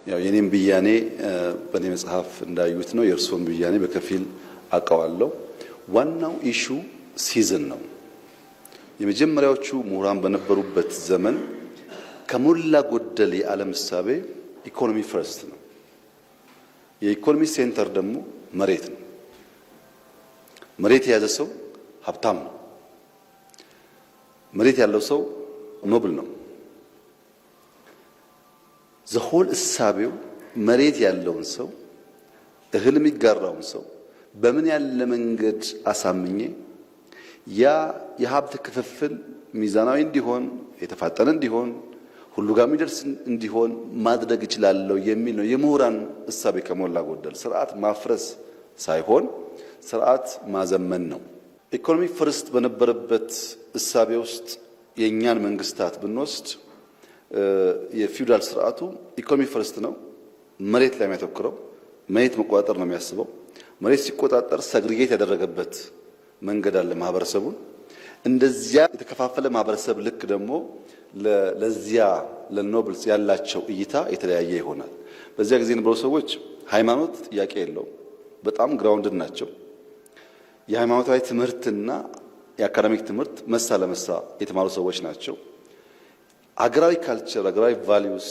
ያው የኔም ብያኔ በእኔ መጽሐፍ እንዳዩት ነው። የእርስዎን ብያኔ በከፊል አውቀዋለሁ። ዋናው issue season ነው። የመጀመሪያዎቹ ምሁራን በነበሩበት ዘመን ከሞላ ጎደል የዓለም እሳቤ economy first ነው። የኢኮኖሚ center ደግሞ መሬት ነው። መሬት የያዘ ሰው ሀብታም ነው። መሬት ያለው ሰው noble ነው። The whole እሳቤው መሬት ያለውን ሰው፣ እህል የሚጋራውን ሰው በምን ያለ መንገድ አሳምኜ ያ የሀብት ክፍፍል ሚዛናዊ እንዲሆን፣ የተፋጠነ እንዲሆን፣ ሁሉ ጋር የሚደርስ እንዲሆን ማድረግ እችላለሁ የሚል ነው የምሁራን እሳቤ። ከሞላ ጎደል ስርዓት ማፍረስ ሳይሆን ስርዓት ማዘመን ነው። Economy first በነበረበት እሳቤ ውስጥ የእኛን መንግስታት ብንወስድ የፊውዳል ስርዓቱ economy first ነው። መሬት ላይ የሚያተኩረው መሬት መቆጣጠር ነው የሚያስበው። መሬት ሲቆጣጠር segregate ያደረገበት መንገድ አለ ማህበረሰቡን። እንደዚያ የተከፋፈለ ማህበረሰብ ልክ ደግሞ ለዚያ ለ nobles ያላቸው እይታ የተለያየ ይሆናል። በዚያ ጊዜ የነበሩ ሰዎች ሃይማኖት ጥያቄ የለውም፣ በጣም grounded ናቸው። የሃይማኖታዊ ትምህርትና የ academic ትምህርት መሳ ለመሳ የተማሩ ሰዎች ናቸው። አገራዊ culture፣ አገራዊ values